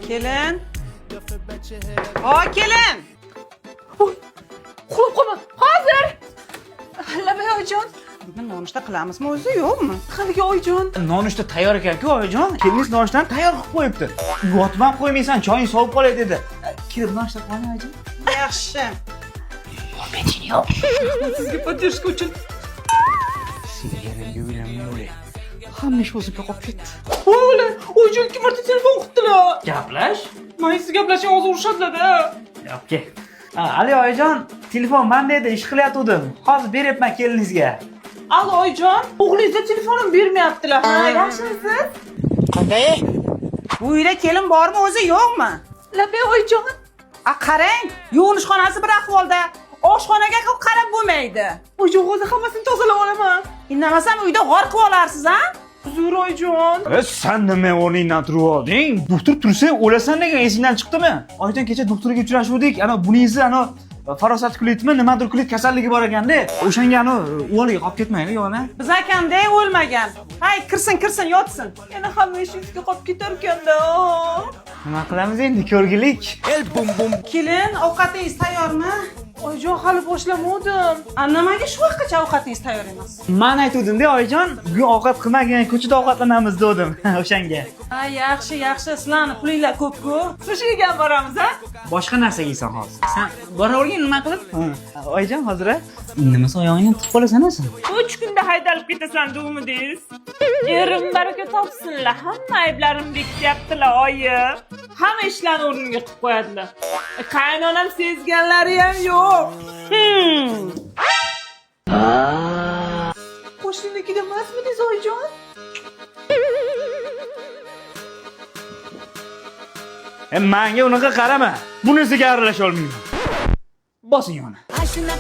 Kelin. O, kelin. Uxlab qolma. Hozir. Labay, oyijon. Bugun nonushta qilamizmi o'zi, yo'qmi? Haligi, oyijon. Nonushta tayyor ekan-ku, oyijon. Keliningiz nonushtani tayyor qilib qo'yibdi. Uyg'otib ham qo'ymaysan, choying sovib qolay dedi. Kirib nonushta qilaman, oyijon. Yaxshi. Sizga поддержка uchun. Hamma ish o'zimga qolib ketdi. O'g'li, oyijon, ikki marta telefon qildilar. Gaplash. Man siz gaplashing, hozir urishadilar-da. Yo'q. Ali oyijon, telefon manda edi, ish qilayotgandim. Hozir beryapman keliningizga. Alo, oyijon, o'g'lingizga telefonim bermayaptilar. Ha, yaxshimisiz? Bu uyda kelin bormi o'zi, yo'qmi? Labay, oyijon. A, qarang, yuvinish xonasi bir ahvolda. Oshxonaga qarab bo'lmaydi. Oyijon, hozir hammasini tozalab olaman. Indamasam uyda g'or qilib olarsiz, a? Uzr, oyijon. E, sen nima o'rningdan turib olding? Doktor tursa o'lasan degan esingdan chiqdimi? Oyijon, kecha doktorga uchrashuvdik. Ana buningizni ana farosat kulitmi, nimadir kulit kasalligi bor ekanda. O'shanga ana uvoliga qolib ketmaylik, yo'qmi? Biz akamda o'lmagan. Hay, kirsin, kirsin, yotsin. Yana hamma ish yuzga qolib ketar ekanda. Nima qilamiz endi, ko'rgilik? Kelin, ovqatingiz tayyormi? Oyijon, hali boshlamadim. A, nimaga shu vaqtgacha ovqatingiz tayyor emas? Man aytuvdim-da, oyijon, bugun ovqat qilmagin, ko'chada ovqatlanamiz dedim o'shanga. Ha, yaxshi, yaxshi. Sizlarni pulinglar ko'p-ku. Sushiga ham boramiz, a? Boshqa narsa yeysan hozir. Sen boravergin, nima qilib? Oyijon, hozir indamasa oyog'ingni tutib qolasan sen. 3 kunda haydalib ketasan degmidingiz? Erim baraka topsinlar, hamma ayblarimni bekityaptilar, oyi. Hamma ishlarni o'rniga qilib qo'yadilar. Qaynonam sezganlari ham yo'q. Qo'shninikida emasmidingiz, oyijon? E, manga unaqa qarama. Bunisiga aralasha olmayman. Bosing uni. Ashuna